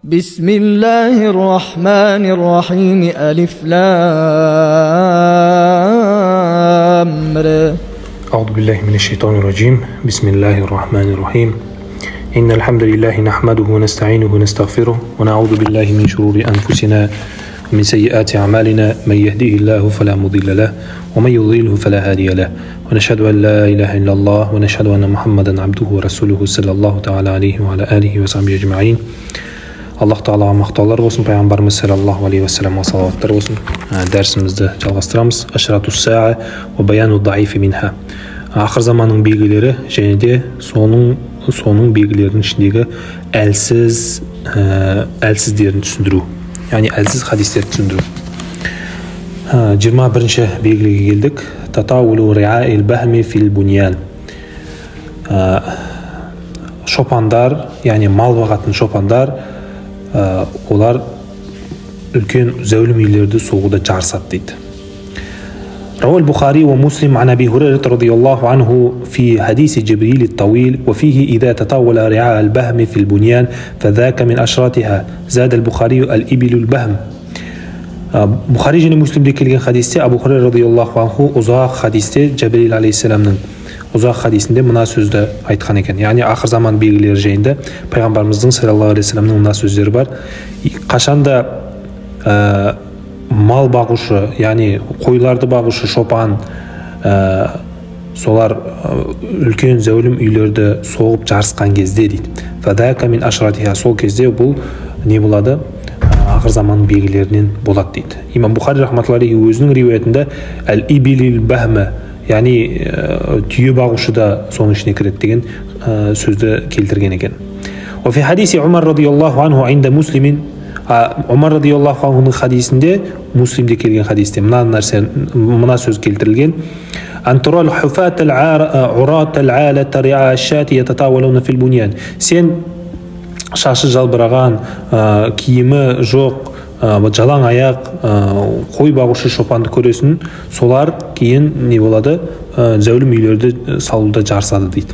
بسم الله الرحمن الرحيم ألف لام را. أعوذ بالله من الشيطان الرجيم. بسم الله الرحمن الرحيم. إن الحمد لله نحمده ونستعينه ونستغفره ونعوذ بالله من شرور أنفسنا ومن سيئات أعمالنا، من يهديه الله فلا مضل له ومن يضلله فلا هادي له، ونشهد أن لا إله إلا الله ونشهد أن محمدا عبده ورسوله صلى الله تعالى عليه وعلى آله وصحبه أجمعين. Аллах тағалаға мақтаулар болсын, пайғамбарымыз саллаллаху алейхи уассаламға салауаттар болсын. Дәрісімізді жалғастырамыз. Ашрату саа уа баяну даифи минха. Ақыр заманның белгілері және де соның белгілерінің ішіндегі әлсіздерін түсіндіру, яғни әлсіз хадистерді түсіндіру. 21-ші белгіге келдік. Татаулу риаил бахми фил буньян. Шопандар, яғни мал бағатын шопандар, олар үлкен зәулім үйлерді соғуда жарысады дейді. روى البخاري ومسلم عن أبي هريرة رضي الله عنه في حديث جبريل الطويل وفيه إذا تطاول رعاء البهم في البنيان فذاك من أشراطها. زاد البخاري الإبل البهم. Бұхари және Муслимде келген хадисте, Абу Хурайра радиаллаху анху ұзақ хадисте, Жәбірейіл алейхисаламның ұзақ хадисінде мына сөзді айтқан екен, яғни ақыр заман белгілері жайында пайғамбарымыздың саллаллаху алейхи вассаламның мына сөздері бар: қашанда мал бағушы, яғни қойларды бағушы шопан, солар үлкен зәулім үйлерді соғып жарысқан кезде дейді, фадака мин ашратиха, сол кезде бұл не болады? Ақыр заманның белгілерінен болады дейді. Имам Бұхари рахматуллахи алейхи өзінің риуаятында әл ибилил бахма, яғни түйе бағушы да соның ішіне кіреді деген сөзді келтірген екен. وفي حديث عمر رضي الله عنه عند مسلم. Омар радиаллаху анхудың хадисінде, Муслимде келген хадисте мына нәрсе, мына сөз келтірілген: أن ترى الحفاة العراة العالة رعاء الشاة يتطاولون في البنيان. Сен шашы жалбыраған, киімі жоқ, жалаң аяқ, қой бағушы шопанды көресің. Солар кейін не болады? Зәулім үйлерді салуда жарысады дейді.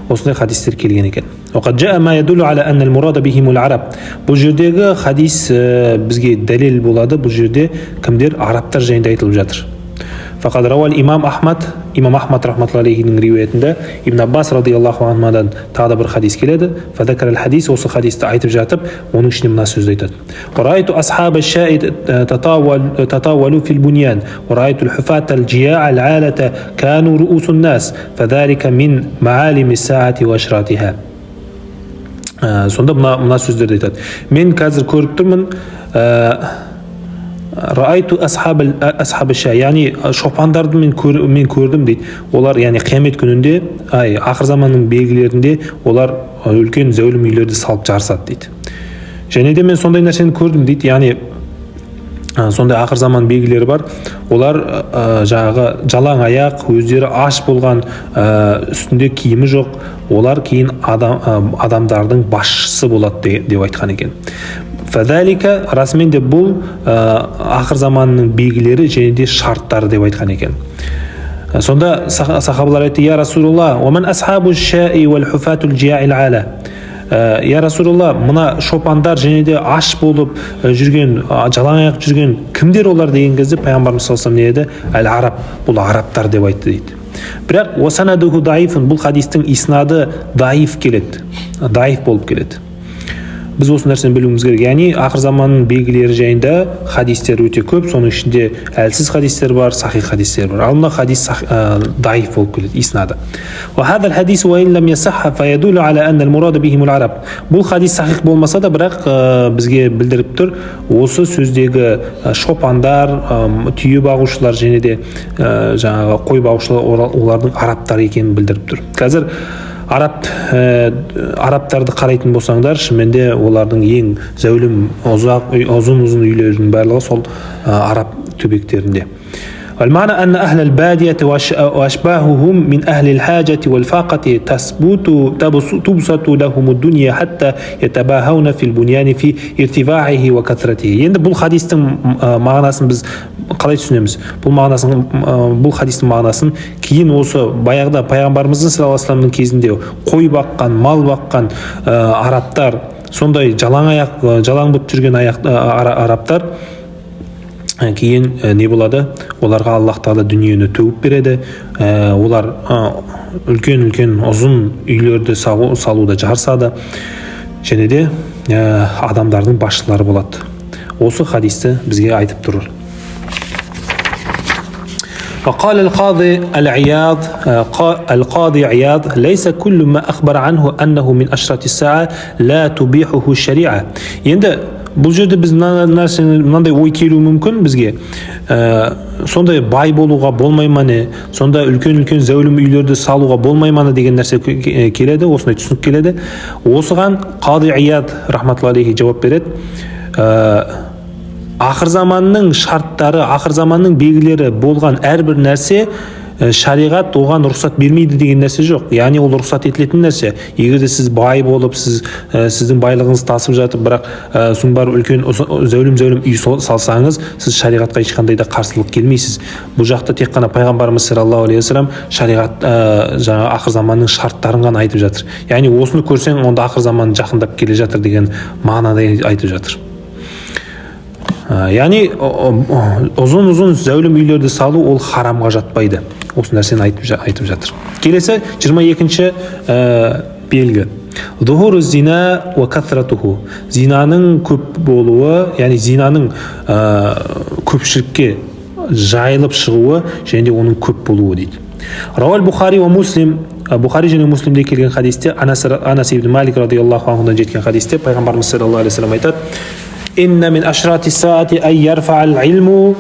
Осындай хадистер келген екен. وقد جاء ما يدل على أن المراد بهم العرب. Бұл жердегі хадис бізге дәлел болады. Бұл жерде кімдер? Арабтар жайында айтылып жатыр. فقد روى الإمام أحمد, имам Ахмад рахматуллахи алейхінің риуаятында Ибн Аббас радиаллаху анхумадан тағы да бір хадис келеді. فذكر الحديث, осы хадисті айтып жатып, оның ішінде мына сөзді айтады: ورأيت أصحاب الشاء تطاولوا في البنيان ورأيت الحفاة الجياع العالة كانوا رؤوس الناس فذلك من معالم الساعة وأشراطها. Сонда мына сөздерді айтады: мен қазір көріп тұрмын, раайту асхаб ша, яғни шопандарды мен көрдім дейді. Олар, яғни қиямет күнінде, ай, ақыр заманның белгілерінде олар үлкен зәулім үйлерді салып жарысады дейді. Және де мен сондай нәрсені көрдім дейді, яғни сондай ақыр заман белгілері бар. Олар жаңағы жалаң аяқ, өздері аш болған, үстінде киімі жоқ, олар кейін адамдардың басшысы болады деп айтқан екен. Фәдәлика, расымен де бұл ақыр заманның белгілері және де шарттары деп айтқан екен. Сонда сахабалар айтты: «Я Расулалла, уаман асхабу шаи уал хуфатул жиаил ала?» Я Расулалла, мына шопандар және де аш болып жүрген, жалаң аяқ жүрген кімдер олар деген кезде, пайғамбарымыз саллаллаху алейхи вассалам не деді? Әл араб, бұл арабтар деп айтты дейді. Бірақ уасанадуху даифун, бұл хадистің иснады даиф келеді, даиф болып келеді. Біз осы нәрсені білуіміз керек, яғни ақыр заманның белгілері жайында хадистер өте көп, соның ішінде әлсіз хадистер бар, сахих хадистер бар. Ал мына хадис даиф болып келеді иснады. وهذا الحديث وإن لم يصح فيدل على أن المراد بهم العرب. Бұл хадис сахих болмаса да, бірақ бізге білдіріп тұр, осы сөздегі шопандар, түйе бағушылар және де жаңағы қой бағушылар, олардың арабтар екенін білдіріп тұр. Қазір арабтарды қарайтын болсаңдар, шынымен де олардың ең зәулім, ұзақ, ұзын ұзын үйлердің барлығы сол араб түбектерінде. والمعنى أن أهل البادية وأشباههم من أهل الحاجة والفاقة تبسط لهم الدنيا حتى يتباهون في البنيان في ارتفاعه وكثرته. Енді бұл хадистің мағынасын біз қалай түсінеміз? Бұл хадистің мағынасын кейін осы баяғыда пайғамбарымыздың саллаллаху алейхи вассаламның кезінде қой баққан, мал баққан арабтар, Сондай жалаң аяқ, жалаң бұт жүрген аяқ арабтар кейін не болады? Оларға Аллах Тағала дүниені төгіп береді. Олар үлкен-үлкен ұзын үйлерді салуда жарысады. Және де адамдардың басшылары болады. Осы хадисті бізге айтып тұр. وقال القاضي العياض القاضي عياض: ليس كل ما أخبر عنه أنه من أشراط الساعة لا تبيحه الشريعة. Енді бұл жерде біз мына нәрсені, мынандай ой келуі мүмкін бізге. Сондай бай болуға болмай ма, не сонда үлкен үлкен зәулім үйлерді салуға болмай ма деген нәрсе келеді, осындай түсінік келеді. Осыған Қады Ияд рахматуллахи алейхи жауап береді. Ақыр заманның шарттары, ақыр заманның белгілері болған әрбір нәрсе шариғат оған рұқсат бермейді деген нәрсе жоқ. Яғни ол рұқсат етілетін нәрсе. Егер де сіз бай болып, сіз сіздің байлығыңыз тасып жатып, бірақ соң барып үлкен зәулім зәулім үй салсаңыз, сіз шариғатқа ешқандай да қарсылық келмейсіз. Бұл жақта тек қана пайғамбарымыз саллаллаху алейхи уассалам шариғат жаңа ақыр заманның шарттарын ғана айтып жатыр. Яғни осыны көрсең, онда ақыр заман жақындап келе жатыр деген мағынада айтып жатыр. Яғни ұзын ұзын зәулім үйлерді салу ол харамға жатпайды. Осы нәрсені айтып жатыр. Келесі 22-ші белгі. Зухуру зина уа катратуху. Зинаның көп болуы, яғни зинаның көпшілікке жайылып шығуы және де оның көп болуы дейді. Рауал Бухари уа Муслим, Бухари және Муслимде келген хадисте, Анас ибн Малик радиаллаху анхудан жеткен хадисте, пайғамбарымыз саллаллаху алейхи вассалам айтады: «Инна мин ашрати саати ай ярфа'ал илму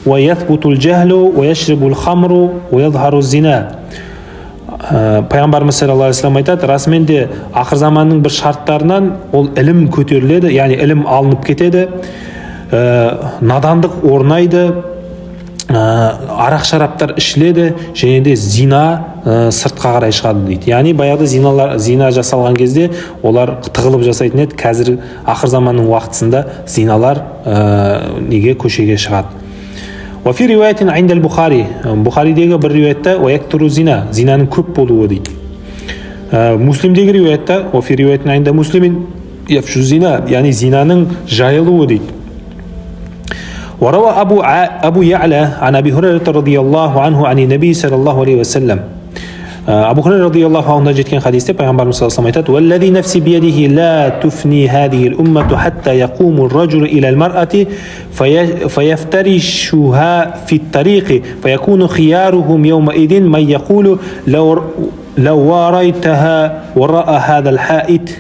уа яthбутул жахлу уа яшрибул хамру уа язхару зина». Пайғамбарымыз саллаллаху алейхи вассалам айтады: расымен де ақыр заманның бір шарттарынан ол ілім көтеріледі, яғни ілім алынып кетеді, надандық орнайды, арақ шараптар ішіледі және де зина сыртқа қарай шығады дейді. Яғни баяғыда зиналар, зина жасалған кезде олар тығылып жасайтын еді. Қазір ақыр заманның уақытысында зиналар неге көшеге шығады. وفي رواية عند البخاري, Бухаридегі бір риуаятта, ويكثر зина, зинаның көп болуы дейді. Муслимдегі риуаятта, وفي رواية عند مسلم يفشو الزنا, яғни зинаның жайылуы дейді. وروى أبو يعلى عن أبي هريرة رضي الله عنه عن النبي صلى الله عليه وسلم. Абу Хурайра радиаллаху анхудан жеткен хадисте пайғамбарымыз саллаллаху алейхи айтады: «Уаллази нафси биядихи ла туфни хадихи уммату хатта якуму рajулу иля аль-мар'ати фаяфтаришуха фи ттариқи фаякуну хиярухум яумаидин ман якулу лау варайтаха вараа хаза аль-хаит».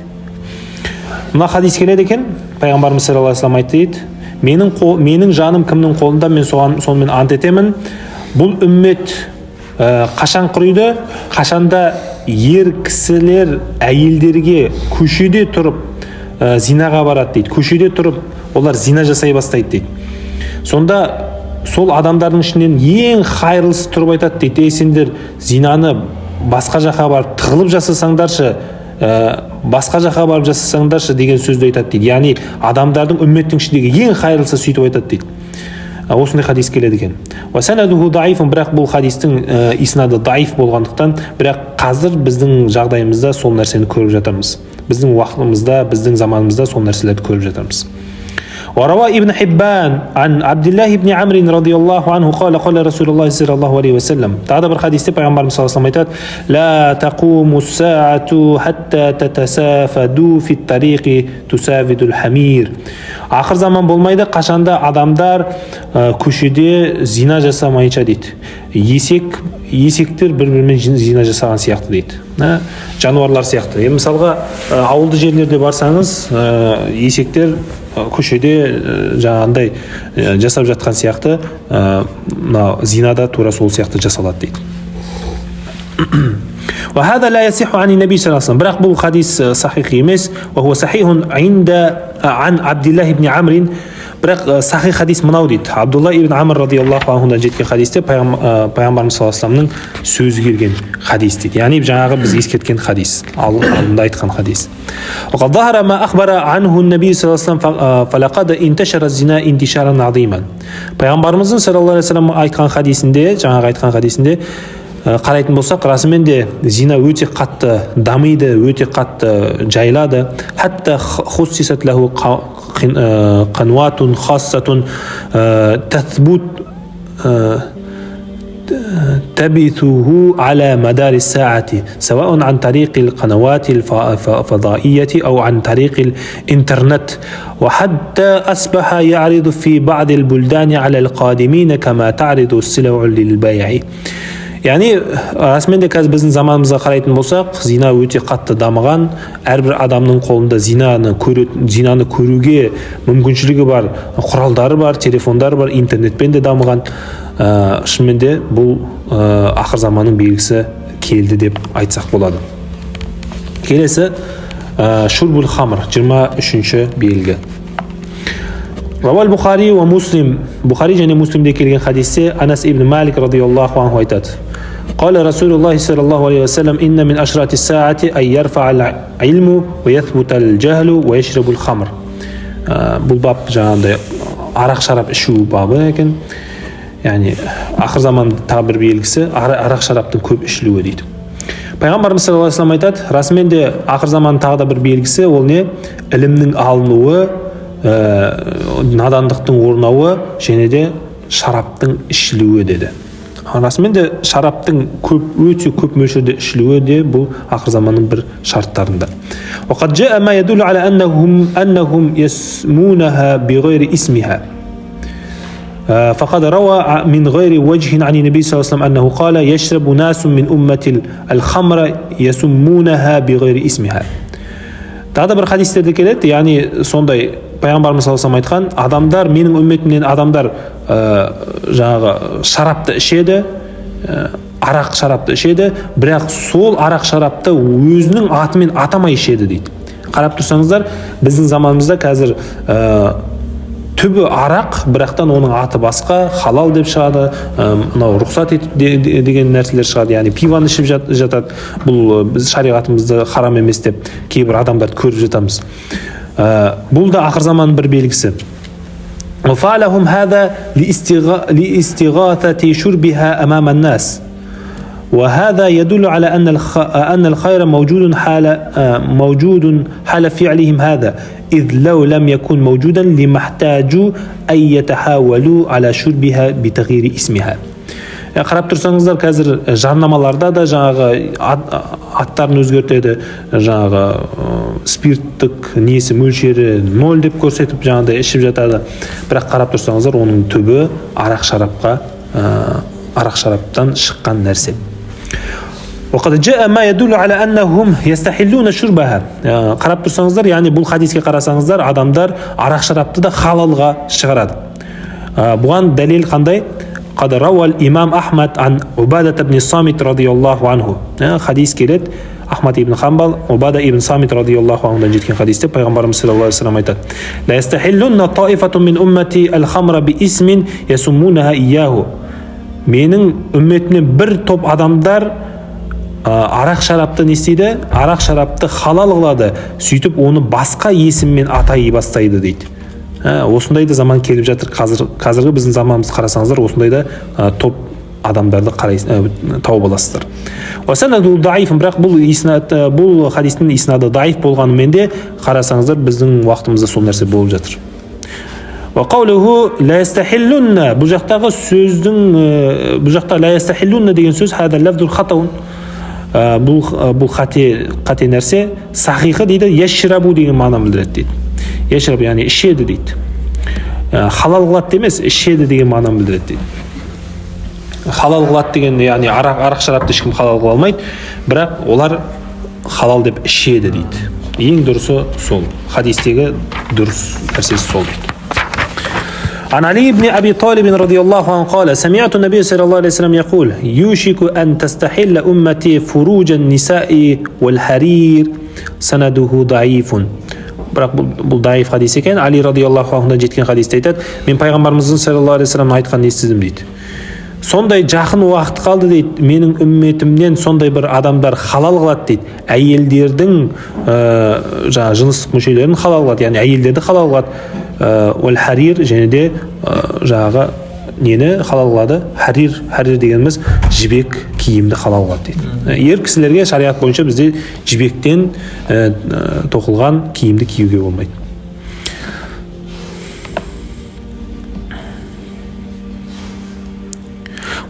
Мына хадис келеді екен. Пайғамбарымыз саллаллаху алейхи вассалам айтты дейді: Менің жаным кімнің қолында, мен соған сонымен ант етемін, бұл үммет қашан құриды? Қашанда ер кісілер әйелдерге көшеде тұрып зинаға барады дейді, көшеде тұрып олар зина жасай бастайды дейді. Сонда сол адамдардың ішінен ең хайырлысы тұрып айтады дейді: «Ей, сендер зинаны басқа жаққа барып тығылып жасасаңдаршы, басқа жаққа барып жасасаңдаршы», — деген сөзді айтады дейді. Яғни адамдардың, үмметтің ішіндегі ең хайырлысы сөйтіп айтады дейді. Осындай хадис келеді екен. Уасанадуху даифун, бірақ бұл хадистің иснады даиф болғандықтан, бірақ қазір біздің жағдайымызда сол нәрсені көріп жатырмыз. Біздің уақытымызда, біздің заманымызда сол нәрселерді көріп жатырмыз. وروى ابن حبان عن عبد الله بن عمرو رضي الله عنه قال قال رسول الله صلى الله عليه وسلم. Тағы да бір хадисте пайғамбарымыз саллаллаху алейхи айтады: لا تقوم الساعة حتى تتسافدوا في الطريق تسافد الحمير. Ақыр заман болмайды, қашанда адамдар көшеде зина жасамайынша дейді, есектер бір бірімен зина жасаған сияқты дейді. Жануарлар сияқты. Енді мысалға ауылды жерлерде барсаңыз, есектер көшеде жаңағындай жасап жатқан сияқты, мына зинада тура сол сияқты жасалады дейді. وهذا لا يصح عن النبي صلى الله عليه وسلم. бірақ бұл хадис сахих емес. وهو صحيح عند عن عبد الله بن عمرو. Бірақ сахих хадис мынау дейді: Абдулла ибн Амр радиаллаху анхудан жеткен хадисте пайғамбарымыз саллаллаху алейхи вассаламның сөзі келген хадис дейді. Яғни жаңағы біз ескерткен хадис, алдында айтқан хадис. وقد ظهر ما أخبر عنه النبي صلى الله عليه وسلم فلقد انتشر الزنا انتشارا عظيما. Пайғамбарымыздың саллаллаху алейхи вассалам айтқан хадисінде, жаңағы айтқан хадисінде Қарайтын болсақ, расымен де зина өте қатты дамиды, өте қатты жайылады. Хатта хуссисат лаху қануатун хассатун таthбут تبثه على مدار الساعة سواء عن طريق القنوات الفضائية أو عن طريق الإنترنت، وحتى أصبح يعرض في بعض البلدان على القادمين كما تعرض السلع للبيع. Яғни расымен де қазір біздің заманымызға қарайтын болсақ, зина өте қатты дамыған. Әрбір адамның қолында зинаны көруге мүмкіншілігі бар, құралдары бар, телефондары бар, интернетпен де дамыған. Шынымен де бұл ақыр заманның белгісі келді деп айтсақ болады. Келесі шурбул хамр, 23-ші белгі. Рауал Бухари ва Муслим. Бухари және Муслимде келген хадисте Анас ибн Малик радиаллаху анху айтады: قال رسول الله صلى الله عليه وسلم إن من أشراط الساعة أن يرفع العلم ويثبت الجهل ويشرب الخمر. Бұл бап жаңағындай арақ шарап ішу бабы екен. Яғни ақыр заманның тағы бір белгісі арақ шараптың көп ішілуі дейді. Пайғамбарымыз саллаллаху алейхи вассалам айтады, расымен де ақыр заманның тағы да бір белгісі ол не? Ілімнің алынуы, надандықтың орнауы және де шараптың ішілуі деді. Расымен де шараптың өте көп мөлшерде ішілуі де бұл ақыр заманның бір шарттарында. وقد جاء ما يدل على أنهم يسمونها بغير اسمها. فقد روى من غير وجه عن النبي صلى الله عليه وسلم أنه قال يشرب ناس من أمة الخمر يسمونها بغير اسمها. Тағы да бір хадистерде келеді, яғни сондай пайғамбарымыз саллаллаху алейхи вассалам айтқан, адамдар, менің үмметімнен адамдар жаңағы шарапты ішеді, арақ шарапты ішеді, бірақ сол арақ шарапты өзінің атымен атамай ішеді дейді. Қарап тұрсаңыздар, біздің заманымызда қазір түбі арақ, бірақтан оның аты басқа, халал деп шығады, мынау рұқсат етіп деген нәрселер шығады, яғни пиваны ішіп жатады. Бұл біз шариғатымызда харам емес деп кейбір адамдарды көріп жатамыз. Бұл да ақыр заманның бір белгісі. وفعلهم هذا لاستغاثة شربها أمام الناس، وهذا يدل على أن الخير موجود حال فعلهم هذا، إذ لو لم يكن موجودا لما احتاجوا أن يتحاولوا على شربها بتغيير اسمها. Қарап тұрсаңыздар, қазір жарнамаларда да жаңағы аттарын өзгертеді, жаңағы спирттік несі мөлшері 0 деп көрсетіп жаңағыдай ішіп жатады. Бірақ қарап тұрсаңыздар, оның түбі арақ шараптан шыққан нәрсе. وقد جاء ما يدل على أنهم يستحلون شربها. Қарап тұрсаңыздар, яғни бұл хадиске қарасаңыздар, адамдар арақ шарапты да халалға шығарады. Бұған дәлел қандай? قد روى الإمام أحمد عن عبادة بن الصامت رضي الله عنه. Хадис келеді, Ахмад ибн Хамбал, Убада ибн Самит радиаллаху анхудан жеткен хадисте пайғамбарымыз саллаллаху алейхи вассалам айтады: لا يستحلن طائفة من أمتي الخمر باسم يسمونها إياه. Менің үмметімнен бір топ адамдар арақ шарапты не істейді? Арақ шарапты халал қылады, сөйтіп оны басқа есіммен атай бастайды дейді. Осындай да заман келіп жатыр. Қазіргі біздің заманымызды қарасаңыздар, осындай да топ адамдарды тауып аласыздар. Уасанаду даиф, бірақ бұл хадистің иснады даиф болғанымен де қарасаңыздар, біздің уақытымызда сол нәрсе болып жатыр. Уа қаулуху ла ястахиллунна, бұл жақтағы сөздің, бұл жақта ла ястахиллунна деген сөз хада лафзул хатаун. Бұл қате нәрсе. Сахихы дейді, яшрабу деген мағынаны білдіреді дейді. Яшрабу, яғни ішеді дейді. Халал қылады емес, ішеді деген мағынаны білдіреді дейді. Халал қылады деген, яғни арақ шарапты ешкім халал қыла алмайды, бірақ олар халал деп ішеді дейді. Ең дұрысы сол, хадистегі дұрыс нәрсесі сол дейді. عن علي بن أبي طالب رضي الله عنه قال سمعت النبي صلى الله عليه وسلم يقول يوشك أن تستحل أمتي فروج النساء والحرير سنده ضعيف. Бірақ бұл даиф хадис екен. Али радиаллаху анхудан жеткен хадисте айтады, мен пайғамбарымыздың саллаллаху алейхи вассаламның айтқанын естідім дейді. Сондай жақын уақыт қалды дейді, менің үмметімнен сондай бір адамдар халал қылады дейді. Әйелдердің жаңағы жыныстық мүшелерін халал қылады, яғни әйелдерді халал қылады. Уәл харир, және де жаңағы Нені халал қылады? Харир, харир дегеніміз жібек киімді халал қылады дейді. Ер кісілерге шариғат бойынша бізде жібектен тоқылған киімді киюге болмайды.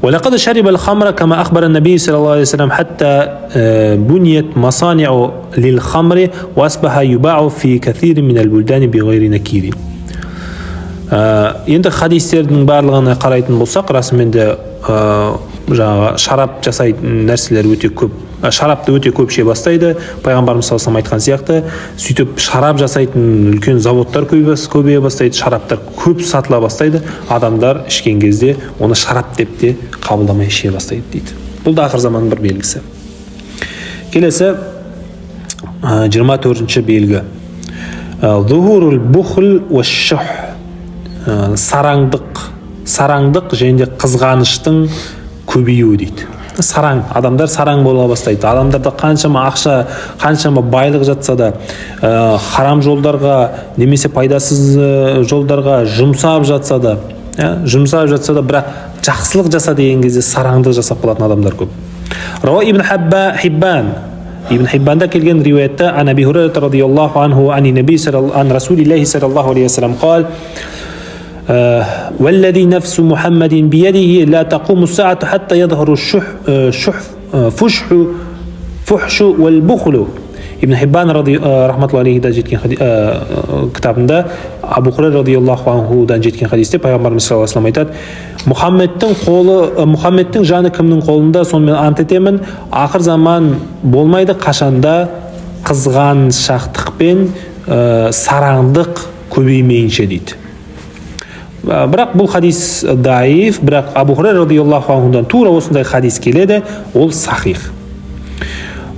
ولقد شرب الخمر كما أخبر النبي صلى الله عليه وسلم حتى بنيت مصانع للخمر وأصبح يباع في كثير من البلدان بغير نكير. Енді хадистердің барлығына қарайтын болсақ, расымен де жаңағы шарап жасайтын нәрселер өте көп, шарапты өте көп іше бастайды. Пайғамбарымыз саллаллаху алейхи вассалам айтқан сияқты, сөйтіп шарап жасайтын үлкен заводтар көбейе бастайды, шараптар көп сатыла бастайды. Адамдар ішкен кезде оны шарап деп те қабылдамай іше бастайды дейді. Бұл да ақыр заманның бір белгісі. Келесі 24-ші белгі. Зухурул бухл уаш-шух. Сараңдық және де қызғаныштың көбеюі дейді. Сараң, адамдар сараң бола бастайды. Адамдарда қаншама ақша, қаншама байлық жатса да, харам жолдарға немесе пайдасыз жолдарға жұмсап жатса да, жұмсап жатса да, бірақ жақсылық жаса деген кезде сараңдық жасап қалатын адамдар көп. Рауа Ибн Хиббан. Ибн Хиббанда келген риуаятта, ан Аби Хурайра радияллаху анху ани наби ан Расулиллахи саллаллаху алейхи вассалам қал: والذي نفس محمد بيده لا تقوم الساعة حتى يظهر الشح شح فشح فحش والبخل. Ибн Хиббан рахматуллахи алейхида жеткен кітабында Абу Хурайра радияллаху анхудан жеткен хадисте пайғамбарымыз саллаллаху алейхи вассалам айтады: Мұхаммедтің қолы, Мұхаммедтің жаны кімнің қолында, сонымен ант етемін, ақыр заман болмайды қашанда қызғаншақтық пен сараңдық көбеймейінше дейді. Бірақ бұл хадис даиф, бірақ Абу Хурайра радияллаху анхудан тура осындай хадис келеді, ол сахих.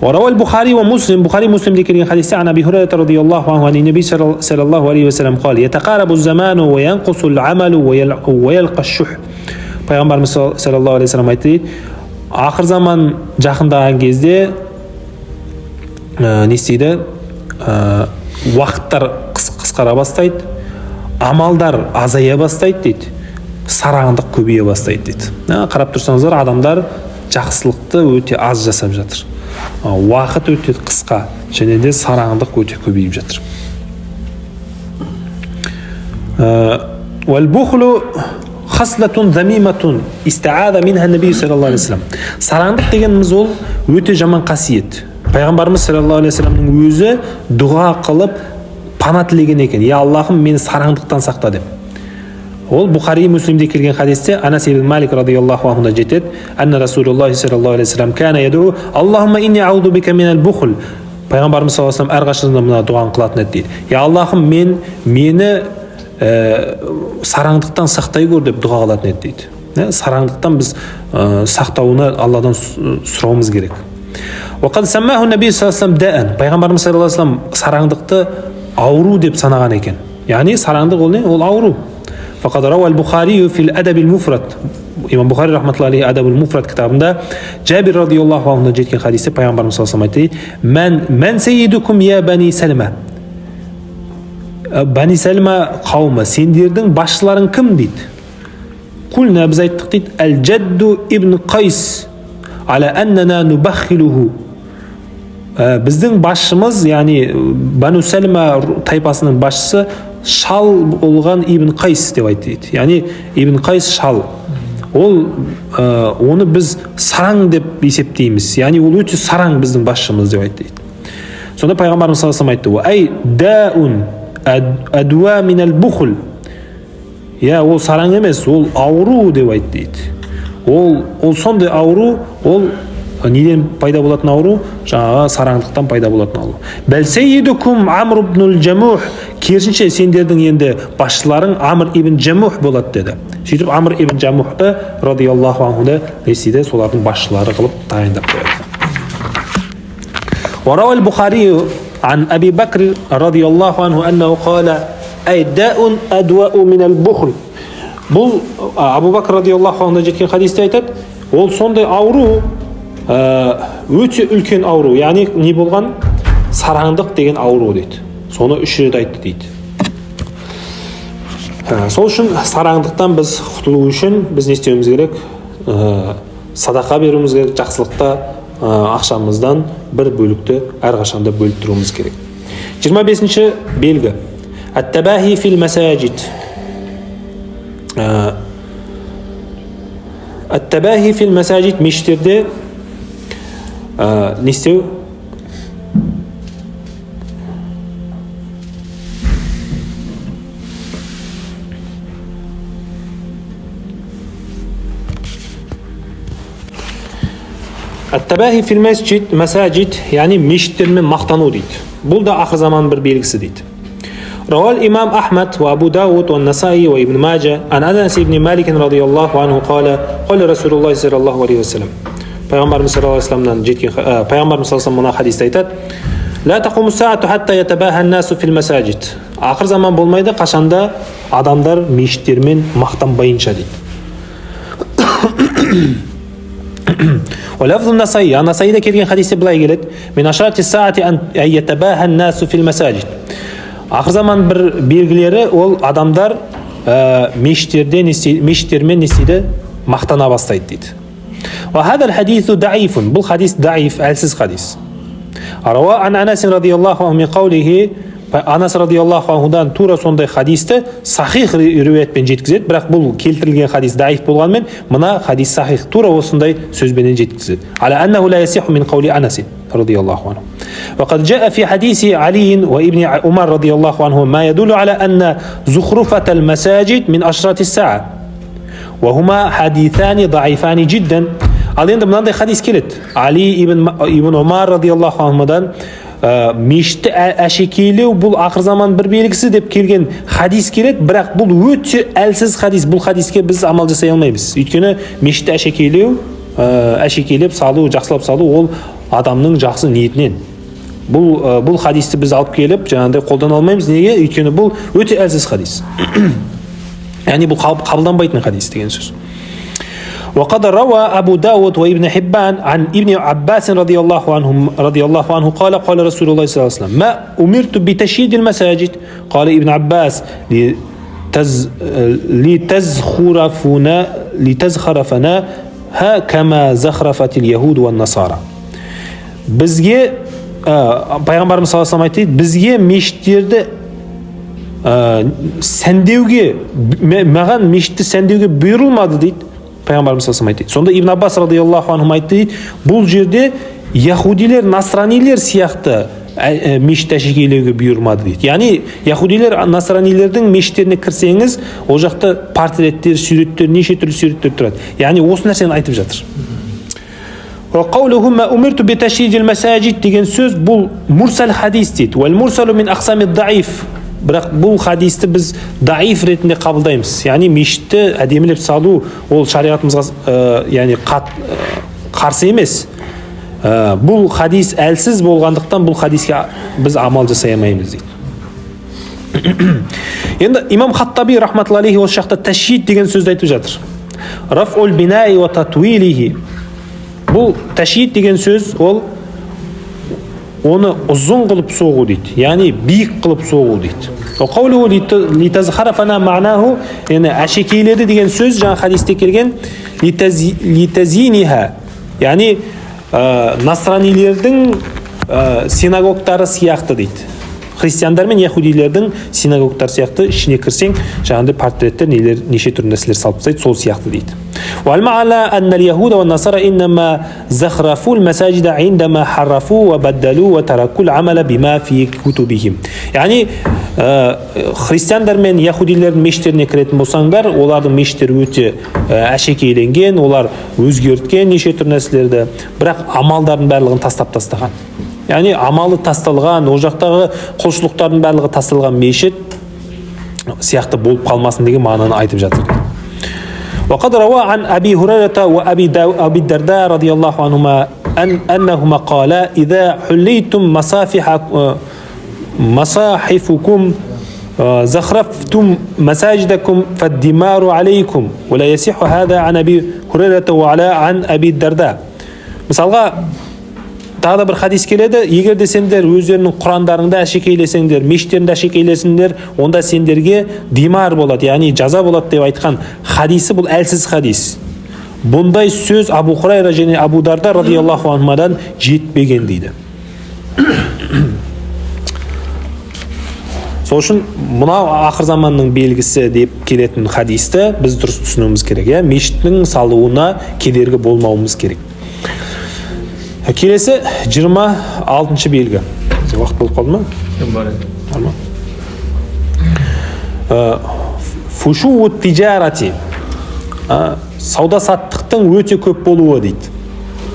وروى البخاري ومسلم، بخاري مسلم ذكر حديث عن أبي هريرة رضي الله عنه عن النبي صلى الله عليه وسلم قال: يتقارب الزمان وينقص العمل ويلقى الشح. Пайғамбарымыз саллаллаху алейхи вассалам айтты, ақыр заман жақындаған кезде не істейді? Уақыттар қысқара бастайды, амалдар азая бастайды дейді, сараңдық көбейе бастайды дейді. Қарап тұрсаңыздар, адамдар жақсылықты өте аз жасап жатыр. Уақыт өте қысқа және де сараңдық өте көбейіп жатыр. Уәл-бухлу хаслатун замиматун истааза минха наби саллаллаху алейхи вассалам. Сараңдық дегеніміз ол өте жаман қасиет. Пайғамбарымыз саллаллаху алейхи вассаламның өзі дұға қылып пана тілеген екен: я Аллахым, мені сараңдықтан сақта деп. Ол Бұхари Муслимде келген хадисте Анас ибн Малик радияллаху анхудан жетеді: анна Расулуллах саллаллаху алейхи вассалам кана яду Аллахумма инни ауду бика минал бухл. Пайғамбарымыз саллаллаху алейхи вассалам әрқашанда мына дұғаны қылатын еді дейді: я Аллахым, мені сараңдықтан сақтай көр деп дұға қылатын еді дейді. Сараңдықтан біз сақтауына Алладан сұрауымыз керек. Уақад саммаху наби саллаллаху алейхи вассалам даан. Пайғамбарымыз саллаллаху алейхи вассалам сараңдықты ауру деп санаған екен. Яғни сараңдық ол не? Ол ауру. Фақад рауа аль-Бухари фил адаб аль-муфрад. Имам Бухари рахматуллахи алейхи адаб аль-муфрад кітабында Жабир радияллаху анхудан жеткен хадисте пайғамбарымыз саллаллаху алейхи вассалам айтты: Мән сейидукум я бани Салма. Бани Салма қауымы, сендердің басшыларың кім дейді? Кулна, біз айттық дейді: Әл-Жадду ибн Қайс аля аннана нубаххилуху. Біздің басшымыз, яғни Бану Сәлма тайпасының басшысы шал болған Ибн Қайс деп айтты дейді. Яғни Ибн Қайс шал. Ол оны біз сараң деп есептейміз. Яғни ол өте сараң біздің басшымыз деп айтты дейді. Сонда пайғамбарымыз саллаллаху алейхи вассалам айтты: Ай даун адуа минал бухл. Я, ол сараң емес, ол ауру деп айтты дейді. Ол сондай ауру, ол неден пайда болатын ауру? Жаңағы сараңдықтан пайда болатын ауру. Бәл сейидукум Амр ибн Жамух. Керісінше сендердің енді басшыларың Амр ибн Жамух болады деді. Сөйтіп Амр ибн Жамухты радияллаху анхуды не істейді? Солардың басшылары қылып тағайындап қояды. وروى البخاري عن أبي بكر رضي الله عنه أنه قال: أي داء أدواء من البخل. Бұл Абу Бәкір радияллаху анхудан жеткен хадисте айтады, ол сондай ауру, өте үлкен ауру, яғни не болған? Сараңдық деген ауру дейді. Соны 3 рет айтты дейді. Сол үшін сараңдықтан біз құтылу үшін біз не істеуіміз керек? Садақа беруіміз керек, жақсылықта ақшамыздан бір бөлікті әрқашанда бөліп тұруымыз керек. 25-ші белгі. Ат-табахи фил масажид. Ат-табахи фил масажид, мешіттерде не істеу? Ат-табахи фил масажид, яғни мешіттермен мақтану дейді. Бұл да ақыр заманның бір белгісі дейді. Рауал имам Ахмад ва Абу Дауд ва Насаи ва Ибн Мажа ан Анас ибн Малик радияллаху анху қала қала Расулуллах саллаллаху алейхи вассалам. Пайғамбарымыз саллаллаху алейхи вассаламнан жеткен, пайғамбарымыз саллаллаху алейхи вассалам мына хадисте айтады: Ла тақуму саату хатта ятабаха ан-насу фил масажид. Ақыр заман болмайды, қашанда адамдар мешіттермен мақтанбайынша дейді. Уалафзу Насаи, а Насаида келген хадисте былай келеді: Мин ашрати саати ан ятабаха ан-насу фил масажид. Ақыр заман бір белгілері ол адамдар мешіттермен не істейді? Мақтана бастайды дейді. Ва хадал хадису даифун. Бұл хадис даиф, әлсіз хадис. Рауа ан Анас радияллаху анху мин қаулихи, Анас радияллаху анхудан тура сондай хадисті сахих риуаятпен жеткізеді, бірақ бұл келтірілген хадис даиф болғанмен мына хадис сахих, тура осындай сөзбенен жеткізеді. Аля аннаху ла ясиху мин қаули Анас радияллаху анху. وقد جاء في حديث علي وابن عمر رضي الله عنه ما يدل على أن زخرفة المساجد من أشراط الساعة وهما حديثان ضعيفان جدا. Ал енді мынандай хадис келеді. Али ибн Омар радияллаху анхудан мешітті әшекейлеу бұл ақыр заман бір белгісі деп келген хадис келеді, бірақ бұл өте әлсіз хадис. Бұл хадиске біз амал жасай алмаймыз. Өйткені мешітті әшекейлеп салу, жақсылап салу ол адамның жақсы ниетінен. Бұл хадисті біз алып келіп жаңағыдай қолдана алмаймыз. Неге? Өйткені бұл өте әлсіз хадис. Яғни бұл қабылданбайтын хадис деген сөз. وقد روى أبو داود وابن حبان عن ابن عباس رضي الله عنه قال قال رسول الله صلى الله عليه وسلم ما أمرت بتشييد المساجد قال ابن عباس لتزخرفنا ها كما زخرفت اليهود والنصارى. Бізге пайғамбарымыз саллаллаху алейхи вассалам айтты, бізге мешіттерді сәндеуге, маған мешітті сәндеуге бұйырылмады дейді. Пайғамбарымыз саллаллаху алейхи вассалам айтты. Сонда Ибн Аббас радияллаху анху айтты дейді, бұл жерде яхудилер, насранилер сияқты мешіт әшекейлеуге бұйырмады дейді. Яғни яхудилер, насранилердің мешіттеріне кірсеңіз, ол жақта портреттер, суреттер, неше түрлі суреттер тұрады. Яғни осы нәрсені айтып жатыр. وقوله ما أمرت بتشييد المساجد деген сөз бұл мурсал хадис дейді. والمرسل من أقسام الضعيف. Бірақ бұл хадисті біз даиф ретінде қабылдаймыз. Яғни мешітті әдемілеп салу ол шариғатымызға яғни қарсы емес. Бұл хадис әлсіз болғандықтан бұл хадиске біз амал жасай алмаймыз дейді. Енді имам Хаттаби рахматуллахи алейхи осы жақта тәшйид деген сөзді айтып жатыр. Рафъул бинаи ва татвилихи. Бұл тәшйид деген сөз ол оны ұзын қылып соғу дейді, яғни биік қылып соғу дейді. Қаулу литазхарафана ма'наху, яғни әшекейледі деген сөз жаңа хадисте келген литазиниха, яғни насранилердің синагогтары сияқты дейді. Христиандар мен яхудилердің синагогтары сияқты, ішіне кірсең жаңағыдай портреттер, нелер, неше түрлі нәрселер салып тастайды, сол сияқты дейді. والمعنى أن اليهود والنصارى إنما زخرفوا المساجد عندما حرفوا وبدلوا وتركوا العمل بما في كتبهم. Яғни христиандар мен яхудилердің мешіттеріне кіретін болсаңдар, олардың мешіттері өте әшекейленген, олар өзгерткен неше түрлі нәрселерді, бірақ амалдардың барлығын тастап тастаған. Яғни амалы тасталған, ол жақтағы құлшылықтардың барлығы тасталған мешіт сияқты болып қалмасын деген мағынаны айтып жатыр. وقد روى عن أبي هريرة وأبي الدرداء رضي الله عنهما أنهما قالا إذا حليتم مصاحفكم زخرفتم مساجدكم فالدمار عليكم ولا يصح هذا عن أبي هريرة وعلى عن أبي الدرداء. Мысалға Тағы да бір хадис келеді: егер де сендер өздерінің құрандарыңды әшекейлесеңдер, мешіттеріңді әшекейлесеңдер, онда сендерге димар болады, яғни жаза болады деп айтқан хадисі, бұл әлсіз хадис. Бұндай сөз Абу Хурайра және Абу Дарда радиаллаху анхумадан жетпеген дейді. Сол үшін мынау ақыр заманның белгісі деп келетін хадисті біз дұрыс түсінуіміз керек, иә, мешіттің салуына кедергі болмауымыз керек. Келесі 26-шы белгі. Уақыт болып қалды ма? Бар. Бар ма? Фушуу тижарати, сауда саттықтың өте көп болуы дейді.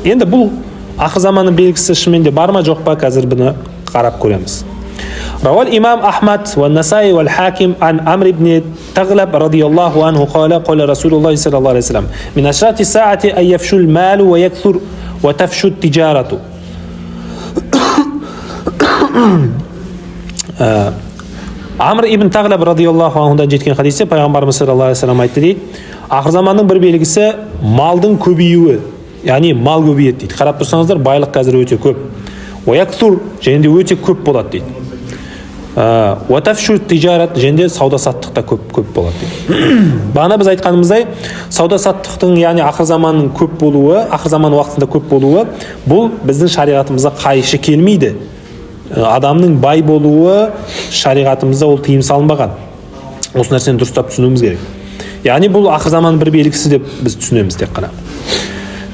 Енді бұл ақыр заманның белгісі шынымен де бар ма, жоқ па, қазір бұны қарап көреміз. روى الإمام أحمد والنسائي والحاكم عن عمرو بن تغلب رضي الله عنه قال قال رسول الله صلى الله عليه وسلم من أشراط الساعة أن يفشو المال ويكثر وتفشو التجارة. Амр ибн Тағлаб радиаллаху анхудан жеткен хадисте пайғамбарымыз саллаллаху алейхи вассалам айтты дейді: ақыр заманның бір белгісі малдың көбеюі, яғни мал көбейеді дейді. Қарап тұрсаңыздар, байлық қазір өте көп. Уяксур, және де өте көп болады дейді. Уатафшу тижарат, және де сауда саттық та көп болады дейді. Бағана біз айтқанымыздай, сауда саттықтың, яғни ақыр заманның көп болуы, ақыр заман уақытында көп болуы, бұл біздің шариғатымызға қайшы келмейді. Адамның бай болуы шариғатымызда ол тыйым салынбаған. Осы нәрсені дұрыстап түсінуіміз керек. Яғни бұл ақыр заманның бір белгісі деп біз түсінеміз тек қана.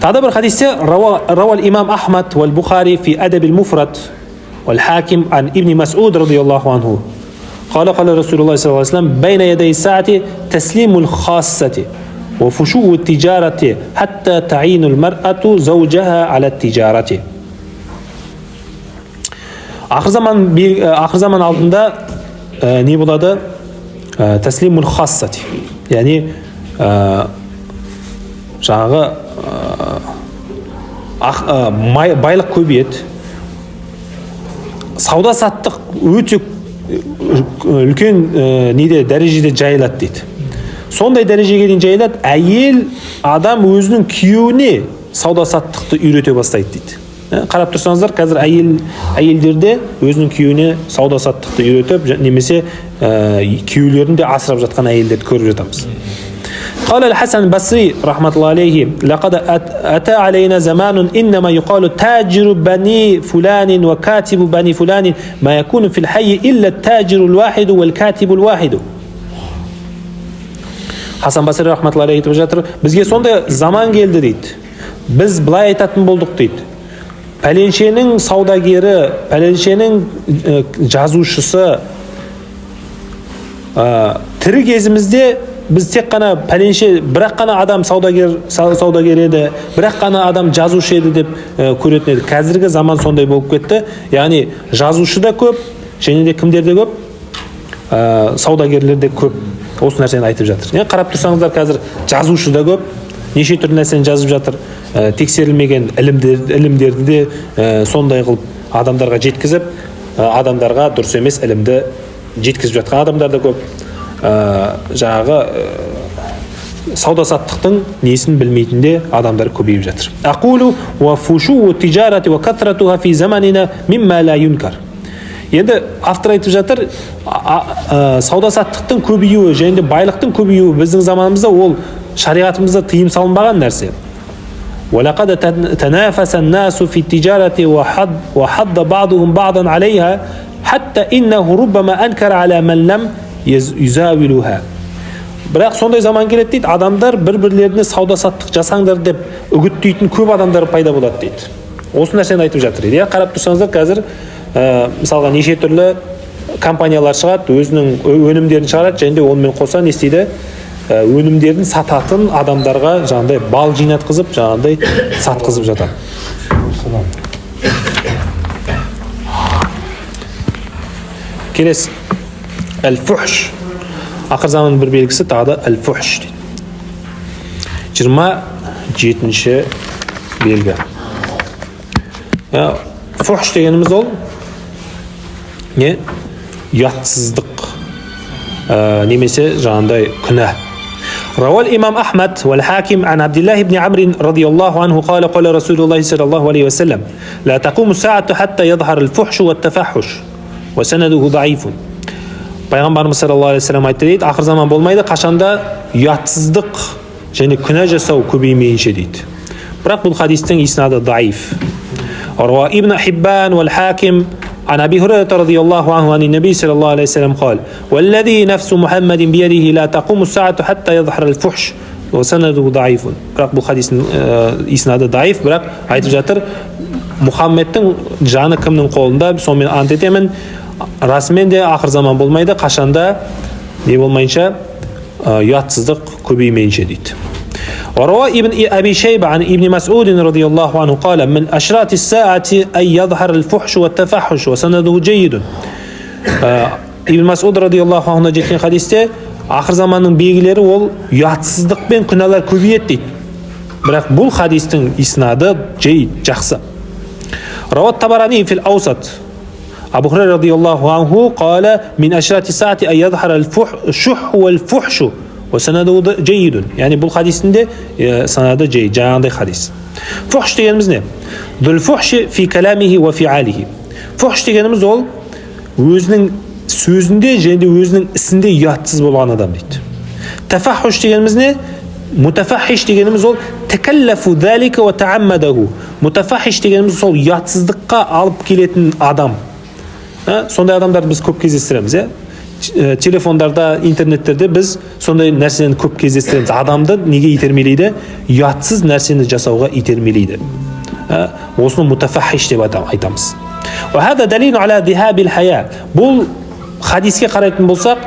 Тағы да бір хадисте рауал имам Ахмад уал Бухари фи адабил муфрад والحاكم عن ابن مسعود رضي الله عنه قال قال رسول الله صلى الله عليه وسلم بين يدي الساعة تسليم الخاصة وفشو التجارة حتى تعين المرأة زوجها على التجارة. Ақыр заман алдында не болады? Тәслимул хассати, яғни жаңағы байлық көбейеді, сауда саттық өте үлкен неде дәрежеде жайылады дейді. Сондай дәрежеге дейін жайылады, әйел адам өзінің күйеуіне сауда саттықты үйрете бастайды дейді. Қарап тұрсаңыздар, қазір әйелдерде өзінің күйеуіне сауда саттықты үйретіп, немесе күйеулерін де асырап жатқан әйелдерді көріп жатамыз. قال الحسن البصري رحمة الله عليه لقد أتى علينا زمان إنما يقال تاجر بني فلان وكاتب بني فلان ما يكون في الحي إلا التاجر الواحد والكاتب الواحد. Хасан Басри рахматуллахи алейхи айтып жатыр, бізге сондай заман келді дейді. Біз былай айтатын болдық дейді. Пәленшенің саудагері, пәленшенің жазушысы, тірі кезімізде біз тек қана пәленше, бірақ қана адам саудагер еді, бірақ қана адам жазушы еді деп көретін едік. Қазіргі заман сондай болып кетті. Яғни жазушы да көп, және де кімдер де көп, саудагерлер де көп. Осы нәрсені айтып жатыр. Қарап тұрсаңыздар, қазір жазушы да көп, неше түрлі нәрсені жазып жатыр. Тексерілмеген ілімдерді де сондай қылып адамдарға жеткізіп, адамдарға дұрыс емес ілімді жеткізіп жатқан адамдар да көп. Жаңағы сауда саттықтың несін білмейтін де адамдар көбейіп жатыр. Ақулу уа фушуу тижарати уа катратуха фи заманина мимма ла юнкар. Енді автор айтып жатыр, сауда саттықтың көбеюі және де байлықтың көбеюі біздің заманымызда ол шариғатымызда тыйым салынбаған нәрсе. وَلَقَدْ تَنَافَسَ النَّاسُ فِي التِّجَارَةِ وَحَضَّ بَعْضُهُمْ بَعْضًا عَلَيْهَا حَتَّى إِنَّهُ رُبَّمَا أَنْكَرَ عَلَى مَنْ لَمْ يُزَاوِلُهَا. Бірақ сондай заман келеді дейді, адамдар бір-бірлеріне сауда саттық жасаңдар деп үгіттейтін көп адамдар пайда болады дейді. Осы нәрсені айтып жатыр дейді. Қарап тұрсаңыздар, қазір мысалға неше түрлі компаниялар шығады, өзінің өнімдерін шығарады, және де онымен қоса не істейді? Өнімдерін сататын адамдарға жаңағыдай бал жинатқызып, жаңағыдай сатқызып жатады. Келесі әл-фухш. Ақыр заманның бір белгісі тағы да әл-фухш дейді. 27-ші белгі. Фухш дегеніміз ол не? Ұятсыздық, немесе жаңағындай күнә. روى الإمام أحمد والحاكم عن عبد الله بن عمرو رضي الله عنه قال: قال رسول الله صلى الله عليه وسلم: لا تقوم الساعة حتى يظهر الفحش والتفحش، وسنده ضعيف. Пайғамбарымыз саллаллаху алейхи вассалам айтты дейді: ақыр заман болмайды, қашанда ұятсыздық және күнә жасау көбеймейінше дейді. Бірақ бұл хадистің иснады даиф. روى ابن حبان والحاكم عن أبي هريرة رضي الله عنه عن النبي صلى الله عليه وسلم قال: والذي نفس محمد بيده لا تقوم الساعة حتى يظهر الفحش، وسنده ضعيف. Бірақ бұл хадистің иснады даиф. Бірақ айтып жатыр: Мұхаммедтің жаны кімнің қолында, сонымен ант етемін, расымен де ақыр заман болмайды, қашанда не болмайынша, ұятсыздық көбеймейінше дейді. وروى ابن أبي شيبة عن ابن مسعود رضي الله عنه قال: من أشراط الساعة أن يظهر الفحش والتفحش، وسنده جيد. Ибн Масуд радиаллаху анхудан жеткен хадисте, ақыр заманның белгілері ол ұятсыздық пен күнәлар көбейеді дейді. Бірақ бұл хадистің иснады жейд, жақсы. روى الطبراني في الأوسط أبو هريرة رضي الله عنه قال: من أشراط الساعة أن يظهر الشح والفحش، وسنده جيد. Яғни бұл хадистің де санады жейд, жаңағыдай хадис. Фухш дегеніміз не? ذو الفحش في كلامه وفعاله. Фухш дегеніміз ол өзінің сөзінде және де өзінің ісінде ұятсыз болған адам дейді. Тафахуш дегеніміз не? Мутафахиш дегеніміз ол тәкәлләфу залика уа тааммадаху. Мутафахиш дегеніміз сол ұятсыздыққа алып келетін адам. Сондай адамдарды біз көп кездестіреміз, иә. Телефондарда, интернеттерде біз сондай нәрсені көп кездестіреміз. Адамды неге итермелейді? Ұятсыз нәрсені жасауға итермелейді. Осыны мутафахиш деп айтамыз. وهذا دليل على ذهاب الحياء. Бұл хадиске қарайтын болсақ,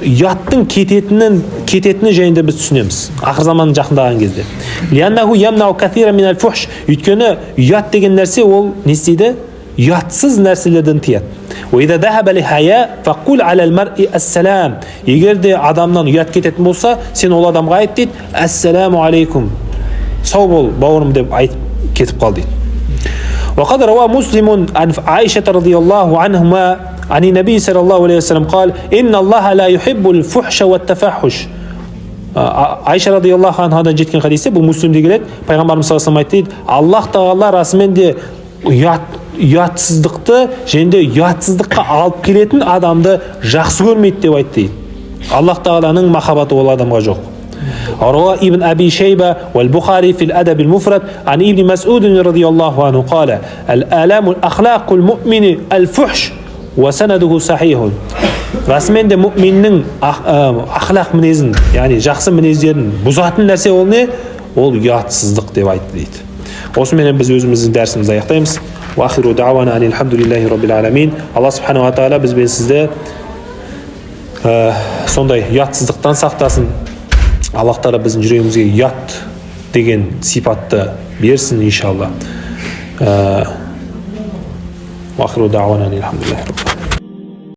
ұяттың кететіні жайында біз түсінеміз ақыр заманның жақындаған кезде. لأنه يمنع كثيرا من الفحش. Өйткені ұят деген нәрсе ол не істейді? Ұятсыз нәрселерден тыяды. وإذا ذهب الحياء فقل على المرء السلام. Егер де адамнан ұят кететін болса, сен ол адамға айт дейді: «Ассаламу алейкум, сау бол, бауырым», — деп айтып кетіп қал дейді. وقد روى مسلم عن عائشة رضي الله عنهما عن النبي صلى الله عليه وسلم قال: إن الله لا يحب الفحش والتفحش. Айша радиаллаху анхадан жеткен хадисте, бұл Муслимде келеді, пайғамбарымыз саллаллаху алейхи вассалам айтты дейді: Аллах тағала расымен де ұятсыздықты және де ұятсыздыққа алып келетін адамды жақсы көрмейді деп айтты дейді. Аллах тағаланың махаббаты ол адамға жоқ. روى ابن أبي شيبة والبخاري في الأدب المفرد عن ابن مسعود رضي الله عنه قال: الآلام الأخلاق المؤمن الفحش، وسنده صحيح. Расымен де мүминнің ахлақ мінезін, яғни жақсы мінездерін бұзатын нәрсе ол не? Ол ұятсыздық деп айтты дейді. Осыменен біз өзіміздің дәрісімізді аяқтаймыз. وآخر دعوانا أن الحمد لله رب العالمين. Алла субханала тағала біз бен сізді сондай ұятсыздықтан сақтасын. Аллах тағала біздің жүрегімізге ұят деген сипатты берсін, иншалла. وآخر دعوانا أن الحمد لله رب العالمين.